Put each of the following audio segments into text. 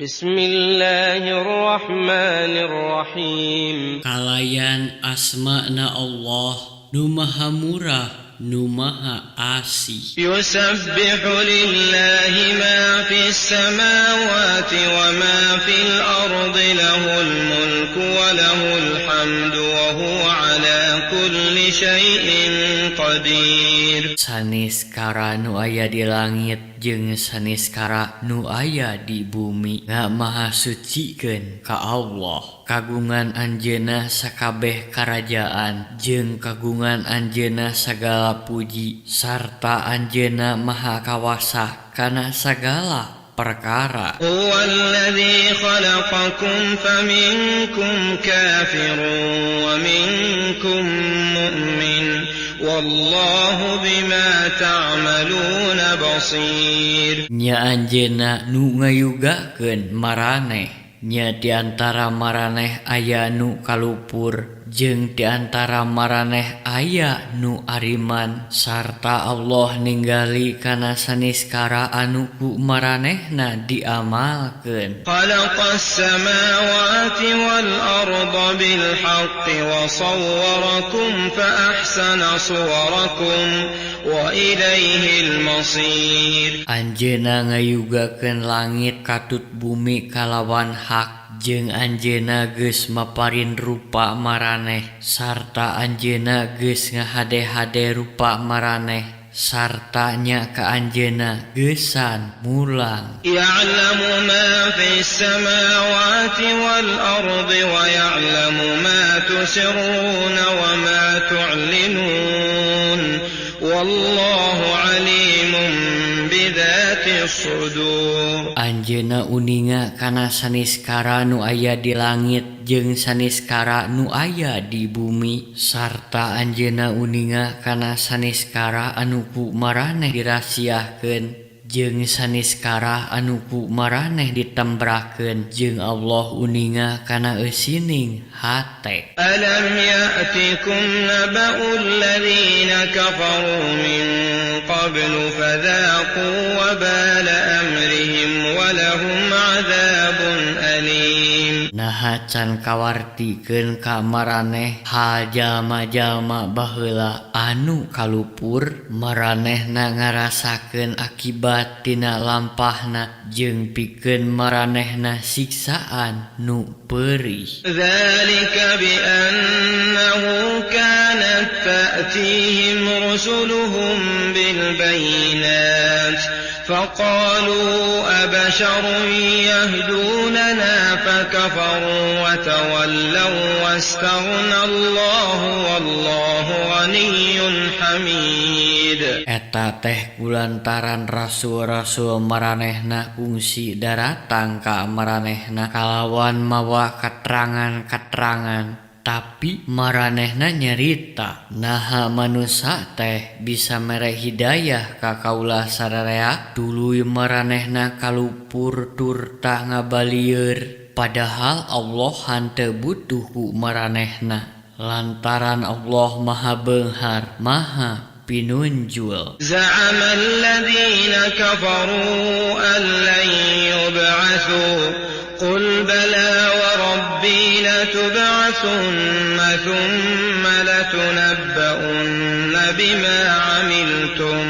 بسم الله الرحمن الرحيم. Kalayan asmana Allah nu maha murah, nu maha asih. يسبح لله ما في السماوات وما في الأرض، له الملك وله الحمد وهو على كل شيء قدير. Saniskara nu aya di langit jeung saniskara nu aya di bumi ngamahasucikeun ka Allah. Kagungan Anjeunna sakabeh karajaan jeung kagungan Anjeunna sagala puji, sarta Anjeunna maha kawasa kana sagala perkara. هو الذي خلقكم فمنكم كافر ومنكم مؤمن، والله بما تعملون بصير. Nya Anjeunna nu ngayugakeun maraneh, nya diantara maraneh aya nu kalupur jeung diantara maraneh aya nu ariman, sarta Allah ningali kana saniskara anu ku maranehna diamalkeun. خلق السماوات والأرض بالحق وصوركم فأحسن صوركم وإليه المصير. Anjeunna ngayugakeun langit katut bumi kalawan hak, jeung Anjeunna geus maparin rupa maraneh, sarta Anjeunna geus ngahade-hade rupa maraneh, sarta nya ka Anjeunna geusan mulang. يعلم ما في السماوات والأرض ويعلم ما تسرون وما تعلنون، والله عليم بذات الصدور. Anjeunna uninga kana saniskara nu aya di langit jeung saniskara nu aya di bumi, sarta Anjeunna uninga kana saniskara anu ku maraneh dirahasiakeun jeung saniskara anu ku maraneh ditembrakeun, jeung Allah uninga kana eusining hate. ألم يأتكم نبأ الذين كفروا من قبل فذاقوا وبال أمرهم ولهم عذاب أليم. Naha can kawartikeun ka maraneh hal jalma-jalma baheula anu kalupur? Maranehna ngarasakeun akibat tina lampahna, jeung pikeun maranehna siksaan nu peurih. ذلك بأنه كانت تأتيهم رسلهم بالبينات فقالوا أبشر يهدوننا، فكفروا وتولوا واستغنى الله، والله غني حميد. Eta teh kulantaran rasul-rasul maranehna kungsi daratang ka maranehna kalawan mawa katerangan-katerangan, tapi maranehna nyarita, "Naha manusa teh bisa mere hidayah ka kaula sararea?" Tuluy maranehna kalupur turta ngabalieur, padahal Allah henteu butuh ku maranehna, lantaran Allah maha beunghar, maha pinunjul. زعم الذين كفروا أن لن يبعثوا، قل بلى وربي لتبعثن ثم لتنبؤن بما عملتم،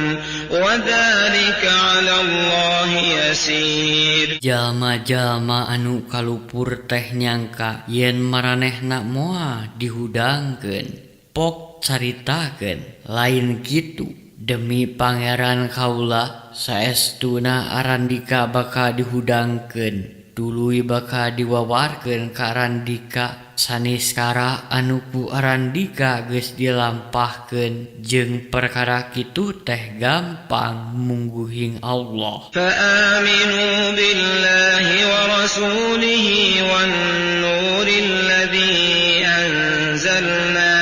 وذلك على الله يسير. Jalma-jalma anu kalupur teh nyangka yen maranehna moal dihudangkeun. Pok caritakeun, lain kitu! Demi Pangeran kaula, saestuna arandika bakal dihudangkeun, tuluy bakal diwawarkeun ka arandika saniskara anu ku arandika geus dilampahkeun, jeung perkara kitu teh gampang mungguhing Allah. فآمنوا بالله ورسوله والنور الذي أنزلنا،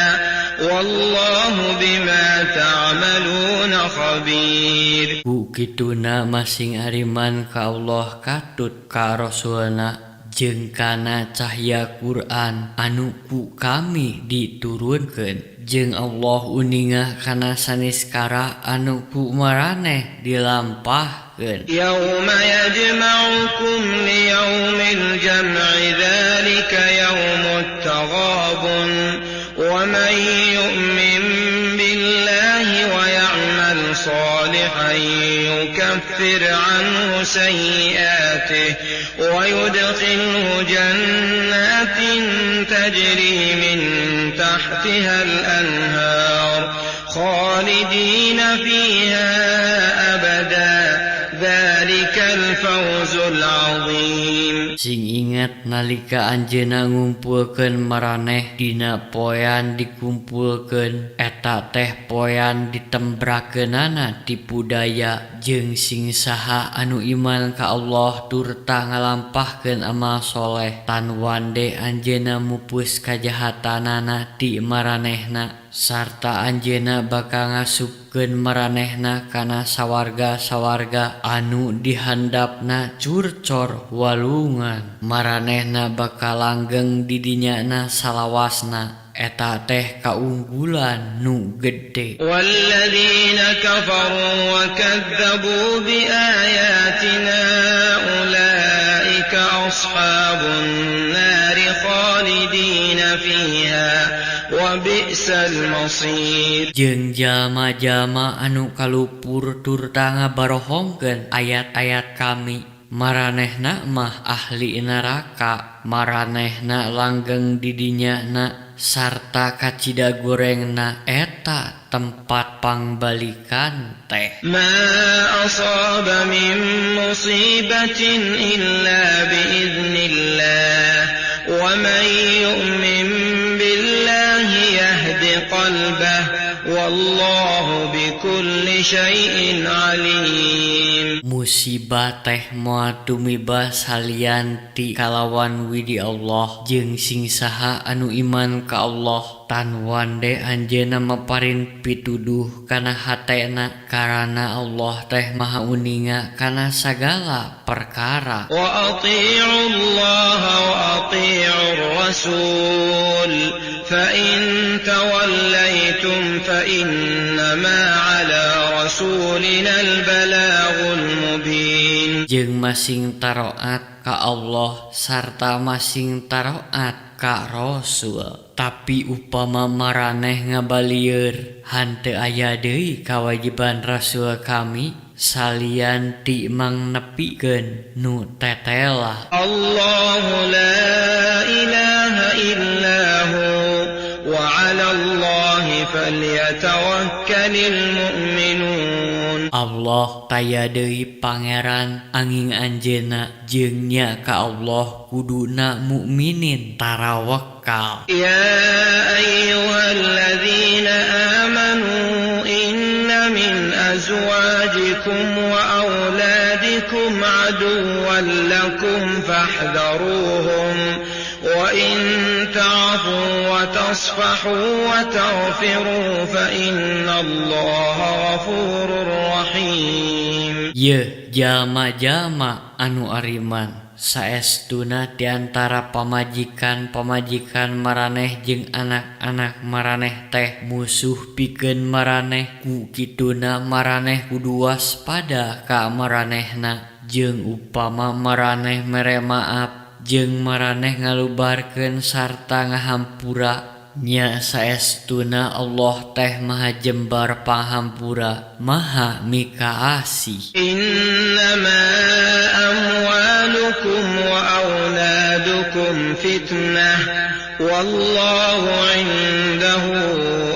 والله بما تعملون خبير. Ku kituna masing ariman ka Allah katut ka Rasulna. Jeung kana cahya Quran anu ku kami diturunkeun. Jeung Allah uninga kana saniskara anu ku maraneh dilampahkeun. Yauma yajma'ukum liyaumil jam'i dzalika yaumut taghabun wa man yu'min billahi wa ya'mal salihan yukaffir anhu sayyi'atihi wa yudkhilhu jannatin tajri min tahtiha al-anhar khalidina fiha abada dzalikal fawzul azim. Sing ingat nalika anjeunna ngumpulkeun maraneh dina poean dikumpulkeun eta teh poean ditembrakeunana tipu daya jeung sing saha anu iman ka Allah turta ngalampahkeun amal soleh tan wande anjeunna mupus kajahatanana ti maranehna sarta anjeunna bakal ngasupkeun maranehna kana sawarga-sawarga anu dihandapna curcor walungan maranehna bakal langgeng di dinyana salawasna eta teh kaunggulan nu gede. Walladzina kafaru wa kadzdzabu biayatina ulaika ashabun nari khalidina fiha wa bi'sal masir. Jeung jalma-jalma anu kalupur turta ngabarohongkeun ayat-ayat kami maranehna mah ahli neraka maranehna langgeng di dinyana sarta kacida gorengna eta tempat pangbalikan teh. Ma asaba min musibatin illa biiznillah wa man yu'min billahi yahdi qalbahu wallahu bikulli syai'in alim. Musibah teh moal tumiba salian ti kalawan widi Allah jeung sing saha anu iman ka Allah tan wande anjeunna maparin pituduh kana hatena karana Allah teh maha uninga kana sagala perkara. Wa atii'u Allah wa atii'ur rasul fa in tawallaytum fa innama ala rasulina al-balaghul mubin. Jeung masing taroat ka Allah sarta masing taroat ka Rasul. Tapi upama maraneh ngabalieur henteu aya deui kawajiban Rasul kami salian ti mangnepikeun nu tetela. Allahu la ilaha illa hu wa 'ala Allahi falyatawakkalul mu'minun. Allah taya deui pangeran angin anjeunna jeung nya ka Allah kuduna mukminin tarawakal. Ya ayyuhalladzina amanu inna min azwajikum wa auladikum aduwwan lakum fahdharuhum wa in ta'fu wa tasfahu wa taghfiru fa innallaha ghafurur rahim. Ye jalma-jalma anu ariman saestuna di antara pamajikan-pamajikan maraneh jeung anak-anak maraneh teh musuh pikeun maraneh ku kituna maraneh kudu waspada ka maranehna jeung upama maraneh mere maaf jeung maraneh ngalubarkeun sarta ngahampura nya saestuna Allah teh maha jembar panghampura maha mikaasih. Innama amwalukum wa auladukum fitnah wallahu indahu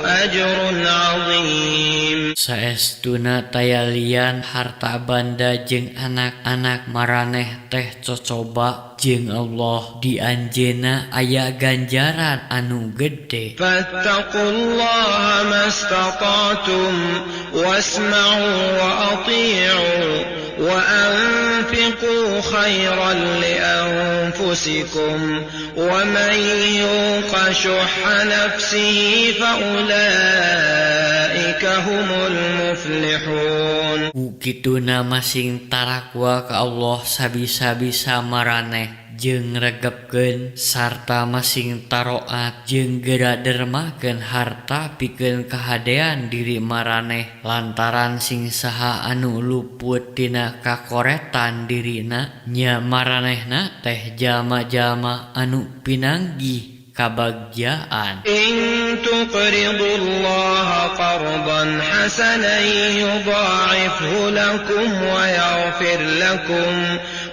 ajrun azim. Saestuna tayalian harta banda jeung anak-anak maraneh teh cocoba jeung Allah di anjeunna aya ganjaran anu gede. Fattaqullaha mastata'tum wasma'u wa ati'u wa anfiqu khairan li anfusikum wa man yuqa syuhha nafsihi fa ulaika humul muflihun. Ku kituna masing tarakwa ka Allah sabisa-bisa maraneh jeung ngregepkeun sarta masing taroat jeung geura dermakeun harta pikeun kahadean diri maraneh lantaran sing saha anu luput tina kakoretan dirina nya maranehna teh jalma-jalma anu pinanggih kabagjaan. إن تقرضوا الله قرضا حسنا يضاعفه لكم ويغفر لكم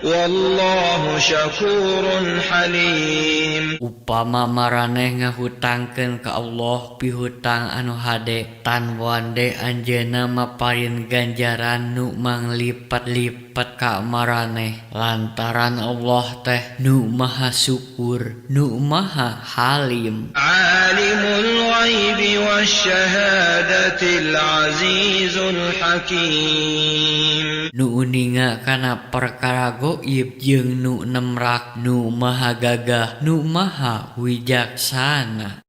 والله شكور حليم. Upama maraneh ngahutangkeun ka Allah pihutang anu hade, tan wande anjeunna maparin ganjaran nu manglipat-lipat ka maraneh lantaran Allah teh nu maha syukur, nu maha halim. عالم الغيب والشهادة العزيز الحكيم. Nu uninga kana perkara goib jeung nu nemrak, nu maha gagah, nu maha wijaksana.